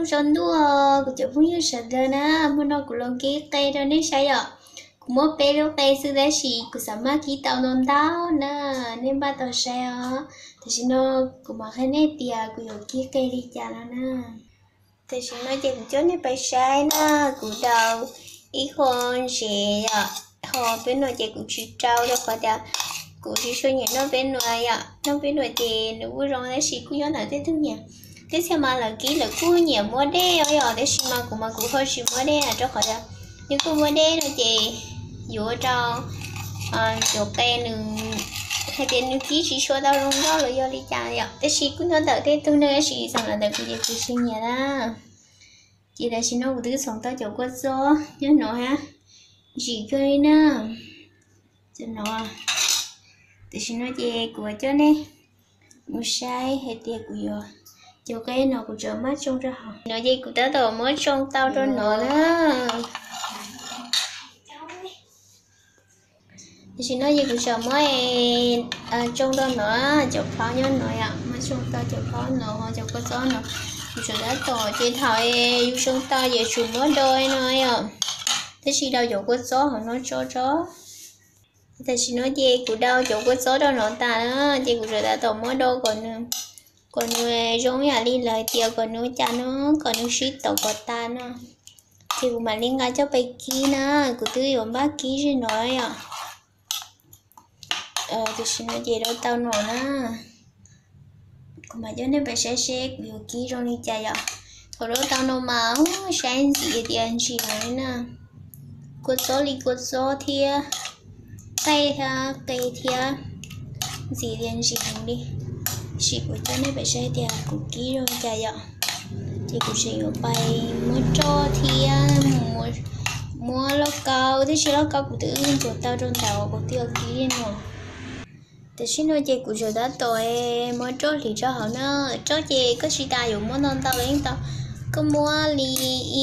Tsaus ntuj kuv cov phooj ywg sawv daws na, hmo no kuv los kib qe rau nej saib yom. Kuv muab peb lub qe xwb tab sis kuv xav maj kib tau ntau ntau na, nej npaj tau saib os. Tam sim no kuv mam qhia nej tias kuv yuav kib qe li cas no na. Tam sim no ces kuv coj nej pais saib na, kuv daus ib qho ntsev yom, ho peb nuam ces kuv tsis rau rau qhov tias kuv tsis tshua nyiam noj peb nuam yom, noj peb nuam ces nws kuj zoo tab sis kuj nyob ntawm tej tug nyiam. Tej txhia mas lawv kib lawv kuj nyiam muab dej os yom, tab sis mas kuv mas kuv ho tsis muab dej na rau qhov tias nws kuj muab dej no ces yuav ua rau cov qe nws hais tias nws kib tsis tshua tau zoo nkauj los yog li cas yom, tab sis kuj nyob ntawm tej tug neeg tab sis xam los ntawm kuv ces kuv tsis nyiam na. Ces tam sim no kuv twb txhoov tau cov kua txob nyob no hab, ntsim cuag li na. Tam sim no ces kuv coj nej mus saib hais tias kuv yuav cov qe no kuv tseem muab tsoo rau hauv no ces kuv tab tom muab tsoo tau rau no na. Tam sim no ces kuv tseem muab tsoo rau no, cov phaub nyob no yom, muab tsoo tau cov phaub no, cov kua txob no. Kuv tseem tab tom ces thaum yus tsoo tau ces tsum muab do no yom, tab sis daus cov kua txob hauv no tso tso. Tam sim no ces kuv daus cov kua txob rau no tas na, ces kuv tseem tab tom muab do kom nws, kom nws zoo yam li lawv tias kom nws ua cas no, kom nws sib tau kom tas no. Ces kuv mam li nqa coj pais kib na, kuv twb yuav npaj kib zim no yom. Tam sim no ces do tau no na. Kuv mam coj nej pais saib seb kuv yuav kib zoo li cas yom. Thaum do tau no mas saib ntxim tias ntsim heev li na. Kua txob li kua txob thiab, qaij thiab qe thiab, ntxim tias ntsim heev li. Tab sis kuv coj nej pais saib tias kuv kib zoo li cas yom. Ces kuv tseem yuav pais muab roj thiab mus muab lauj kaub, tab sis lauj kaub kuv twb ntxuav tau rau ntawm kuv twb yuav kib no. Tam sim no ces kuv tseem tab tom muab roj hliv rau hauv na. Roj ces koj tsis tas yuav muab ntau ntau los yeej tau, koj muab li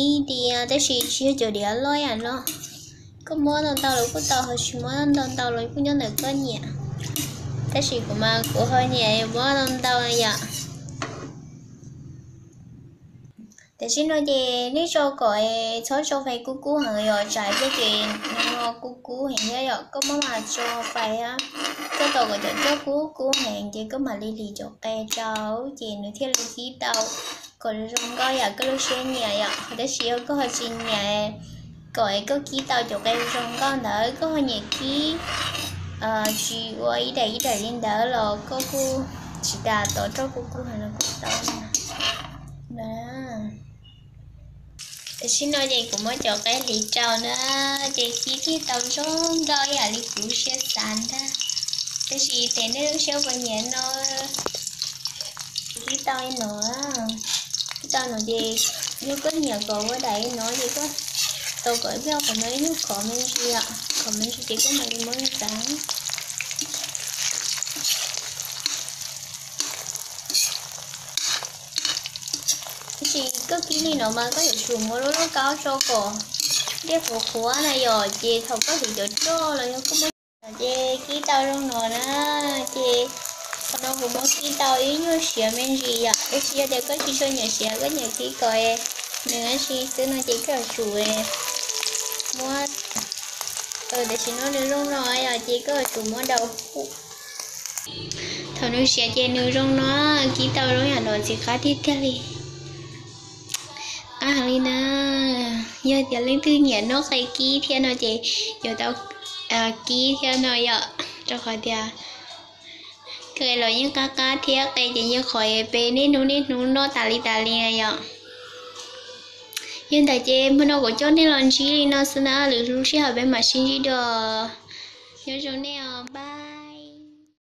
ib diav tab sis tsis yog cov diav loj yam no. Koj muab ntau ntau los kuj tau, ho tsis muab ntau ntau los kuj nyob ntawm koj nyiam. Tab sis kuv mas kuv ho nyiam muab ntau ntau yom. Tam sim no ces nej tso kom txhob tso fais kub kub heev yom, tsam pliag ces nws ho kub kub heev thiab yom. Koj muab mas tso fais, koj tos kom cov coj kub kub heev ces koj mam li hliv cov qe rau ces nws thiaj li kib tau kom zoo nkauj yam koj lub siab nyiam yom. Tab sis yog koj ho tsis nyiam kom koj kib tau cov qe zoo nkauj ntawd, koj ho nyiam kib tsis ua ib daim ib daim li ntawd los koj kuj tsis tas tov roj kub kub heev los kuj tau na. Tam sim no ces kuv muab cov qe hliv rau na, ces kib thiaj tau zoo nkauj ib yam li kuv siab xav ntag. Tab sis ces nej lub siab puas nyiam no. Kib tau li no, kib tau no ces yog koj nyiam kom ua daim li no ces koj tau kom ib pliag qhov no ib nyuag khov me ntsis, khov me ntsis ces koj mam li muab ntxiv. Tab sis koj kib li no mas koj yuav tsum muab lub lauj kaub tso kom dej qhuav qhuav na yom, ces thaum koj hliv cov roj los yog koj muab ces kib tau zoo no na, ces qhov no kuv muab kib tau ib nyuag siav me ntsis yom, tab sis yog tias koj tsis tshua nyiam siav koj nyiam kib kom nws dab tsi xwb no ces koj yuav tsum muab, tam sim no nws zoo no yom ces koj yuav tsum muab daus hu. Thaum nws siav ces nws zoo no, kib tau zoo yam no ntxim qab tiag tiag li. Qab heev li na. Yog tias leej twg nyiam noj qe kib thiab no ces yuav tau kib thiab no yom, rau qhov tias qe los yeej qab qab thiab qe ces yeej qhov peb niaj hnub niaj hnub noj tas li tas li na yom. Yog ntawd ces hmo no kuv coj nej los ntsib li no xwb na, lwm lub sij hawm peb mam sib ntsib dua. Nyob zoo nej os, bye.